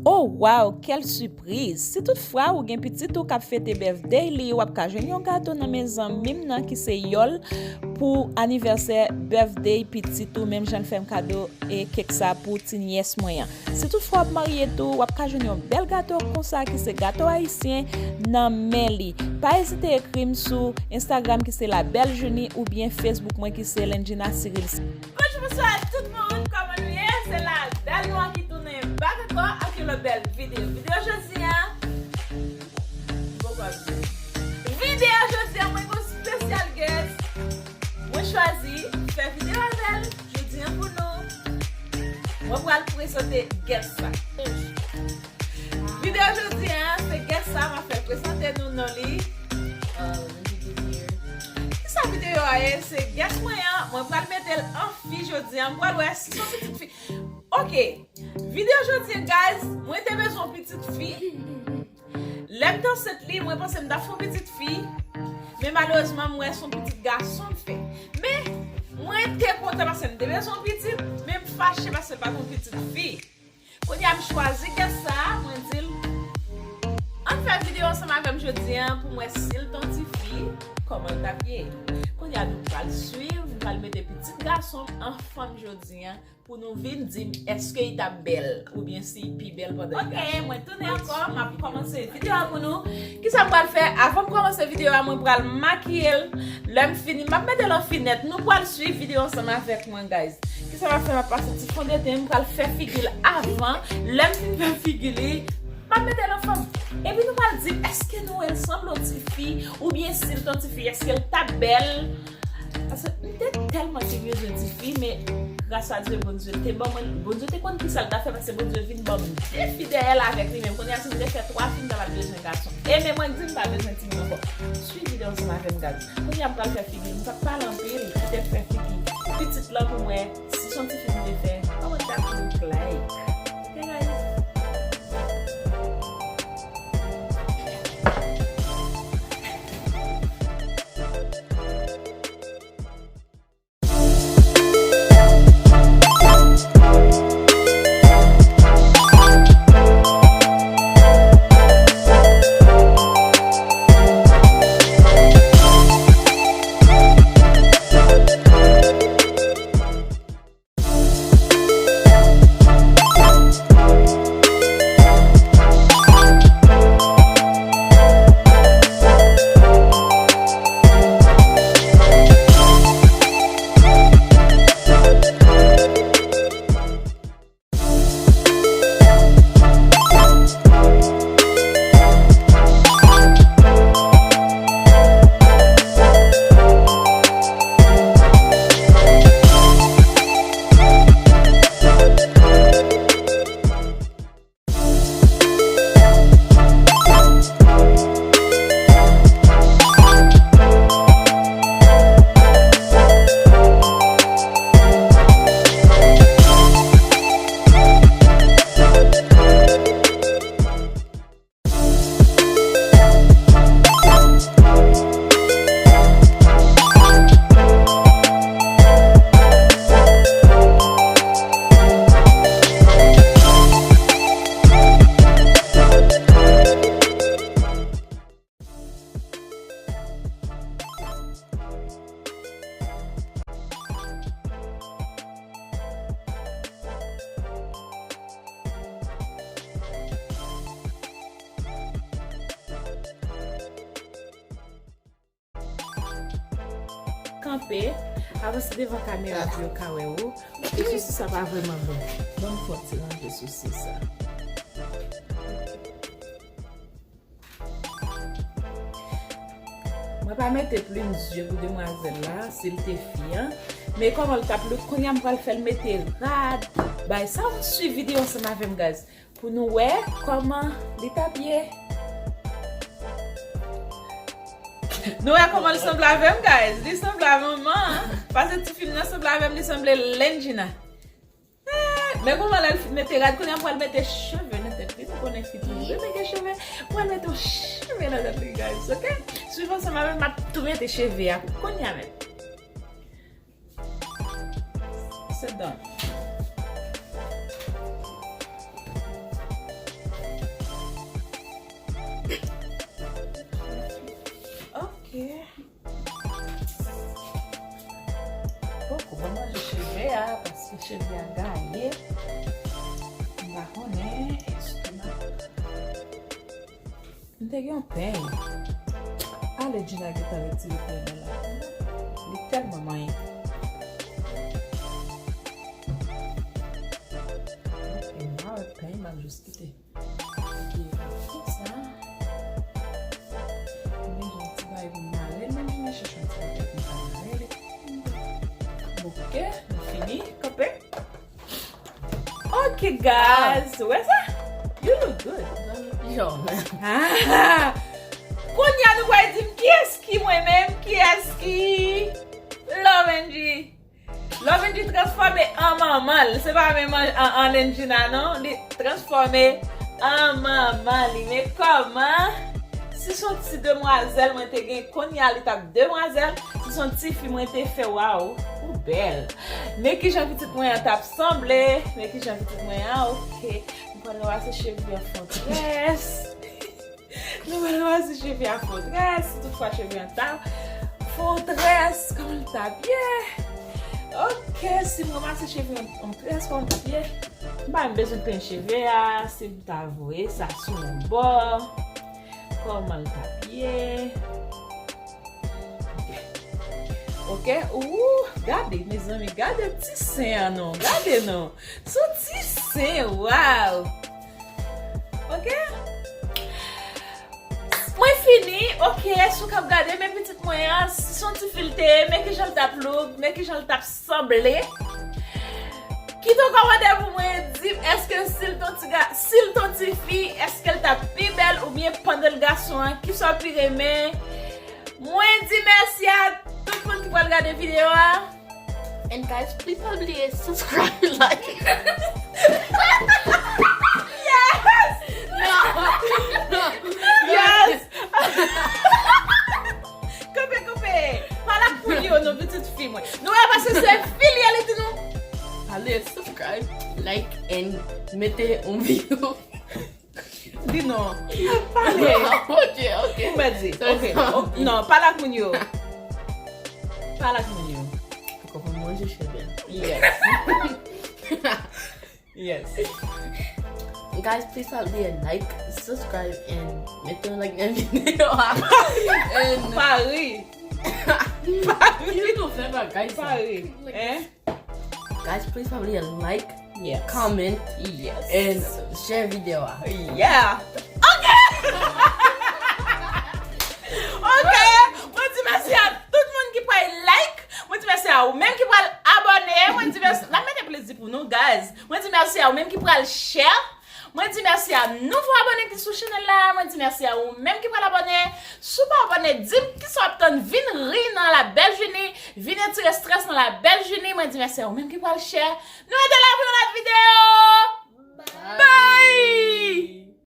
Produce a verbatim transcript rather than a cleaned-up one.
Oh wow, quelle surprise! Si tout fwa ou gen pitit ou k ap fete birthday li, w ap ka jwenn yon gato nan men zanmi m nan ki se Yòl pou anivèsè birthday pitit ou, menm jan l fè m kado e kèk sa pou ti nyès mwen an. Si tout fwa w ap marye tou, w ap ka jwenn yon bèl gato konsa ki se gato ayisyen nan men li. Pa ezite ekri m sou Instagram ki se La Belle Junie oubyen Facebook mwen ki se Lendjina Cyril. Bonjou, bonswa tout moun, kòman nou ye? Se La Belle Noire ki tounen back ankò ak yon lòt bèl videyo. Videyo jodi a, bon, bon, videyo jodi a, mwen gon spesyal guest. Mwen chwazi fè videyo avè l jodi a pou nou. Mwen pral prezante guest sa. Videyo jodi a, se guest sa, m ap fè prezante nou non li. Kisa videyo a ye? Se guest mwen an, mwen pral mete l an fi jodi a. M pral wè si se yon pitit fi. Ok, videyo jodi a, guys, mwen te bezwen yon pitit fi. Lè m t ansent li, mwen panse m t ap fè yon pitit fi. Men malerezman, m wè se yon pitit gason m fè. Men, mwen te kontan paske m te bezwen yon pitit, men m fache paske pa t yon pitit fi. Kounye a m chwazi guest sa, mwen di l, ann fè videyo ansanm avè m jodi a pou m wè si l t yon ti fi, kòman l t ap ye. Kounye a nou pral swiv, m pral mete pitit gason m an fanm jodi a pou nou vin di m èske li t ap bèl oubyen si li pi bèl pandan li gason. Ok, mwen tounen ankò, m ap kòmanse videyo a pou nou. Kisa m pral fè? Avan m kòmanse videyo a, mwen pral makiye l. Lè m fini, m ap mete l an fi nèt. Nou pral swiv videyo ansanm avèk mwen, guys. Kisa m ap fè? M ap pase ti fondeten, m pral fè figi l avan. Lè m fin fè figi li, m ap mete l an fanm. Epi nou pral di m èske nou wè l sanble yon ti fi, oubyen si l t yon ti fi, èske l t ap bèl? Paske m te tèlman te bezwen ti fi, men gras a Dye, Bondye te ban mwen, Bondye te konn kisa l t ap fè, paske Bondye vin ban m de fi dèyè l avèk li menm. Kounye a, si m te fè twa fi, m ta pral bezwen gason. E men mwen k di m pa bezwen timoun ankò. Swiv videyo ansanm avè m, guys. Kounye a m pral fè figi. M p ap pale anpil. Kite m fè figi. Pitit lan pou m wè si se yon ti fi m te fè, kòman l t ap look like. Ok, guys? Kanpe, avanse devan kamera pou yo ka wè ou. E sosis sa pa vrèman bon. Ban m fè yon ti ranje sosis sa. Mwen pa mete plim zye pou demwazèl la, si l te fi an. Men kòman l t ap look, kounye a m pral fè l mete rad. Bay sa, w swiv videyo ansanm avè m, guys. Pou nou wè kòman li t ap ye. Nou wè kòman li sanble avè m, guys? Li sanble a manman an. Pase ti fi m nan sanble avè m, li sanble Lendjina. Eh, men kòman lè l fin mete rad, kounye a m pral mete cheve nan tèt li. Nou konnen fi toujou renmen gen cheve. M pral mete yon cheve nan tèt li, guys, ok? Swiv ansanm avè m, m ap tou mete cheve a kounye a menm. Sit down. Cheve a gaye. M pa konnen èske m ap M te gen yon peny. Ale, Gina gentan retire peny nan la. Li tèlman manyen. Ok, m pa wè peny, m ap jis kite. Ok, konsa. M bezwen yon ti bagay pou m mare l, menm jan m chèche yon ti bagay pou m ka mare l. Ok, nou fini. Kanpe. Ok, guys. Ou wè sa? You look good. Jòm. Ah! Kounye a nou pral di m kiyès ki mwen menm, kiyès ki Love N G. Love N G transfòme an manman l. Se pa menm an, an, an N G nan non. Li transfòme an manman li. Men kòman? Si s on ti demwazèl mwen te gen, kounye a li t ap demwazèl. Si s on ti fi mwen te fè, waw, ou bèl. Men kijan pitit mwen an t ap sanble. Men kijan pitit mwen an, ok. Nou pral ranmase cheve an fon très. Nou pral ranmase cheve an fon très. Si toutfwa cheve an ta fon très, kòman l t ap ye? Ok, si m ranmase cheve an, an très, kòman l t ap ye? M pa menm bezwen peny cheve a, si m ta voye sa sou yon bò. Kòman l t ap ye? Ok. Ou, gade, mezanmi, gade ti sen an non. Gade non. Sou ti sen, waw. Ok. Mwen fini, ok, si w k ap gade, men pitit mwen an, si s on ti fi l te ye, men kijan l t ap look, men kijan l t ap sanble. Kite yon kòmantè pou mwen, di m èske si l t on ti ga, si l t on ti fi, èske l t ap pi bèl oubyen pandan l gason an, kisa w pi renmen? Mwen di mèsi a tout moun ki pral gade videyo a. And guys, please pa bliye subscribe, like. Yes! No, no, no. Yes! Kanpe, kanpe. Pale ak moun yo, non, pitit fi mwen. Nou wè, paske se fi l ye, li di nou. Pale, subscribe, like, and mete yon view. Di non. Pale. Ok, ok. Ou mèt di. Ok. Non, pale ak moun yo. Pale ak moun yo. Ou konprann mwen, je sais bien. Yes. Yes. Guys, please pa bliye like, subscribe, and mete yon like nan videyo a. And Pari. Pari. Ki nou fè bagay sa? Pari. Hein? Guys, please pa bliye like, yes, comment, yes, and share videyo a. Yeah. Ok. Ok. Mwen di mèsi a tout moun ki pral like. Mwen di mèsi a ou menm ki pral abòne. Mwen di mèsi. N ap mete plezi pou nou, guys. Mwen di mèsi a ou menm ki pral share. Mwen di mèsi a nouvo abòne ki sou chanèl la. Mwen di mèsi a ou menm ki pral abòne. Si w pa abòne, di m kisa w ap tann, vin ri nan la bèl Junie, vin retire strès nan la bèl Junie. Mwen di mèsi a ou menm ki pral share. Nou rete la pou yon lòt videyo. Bye!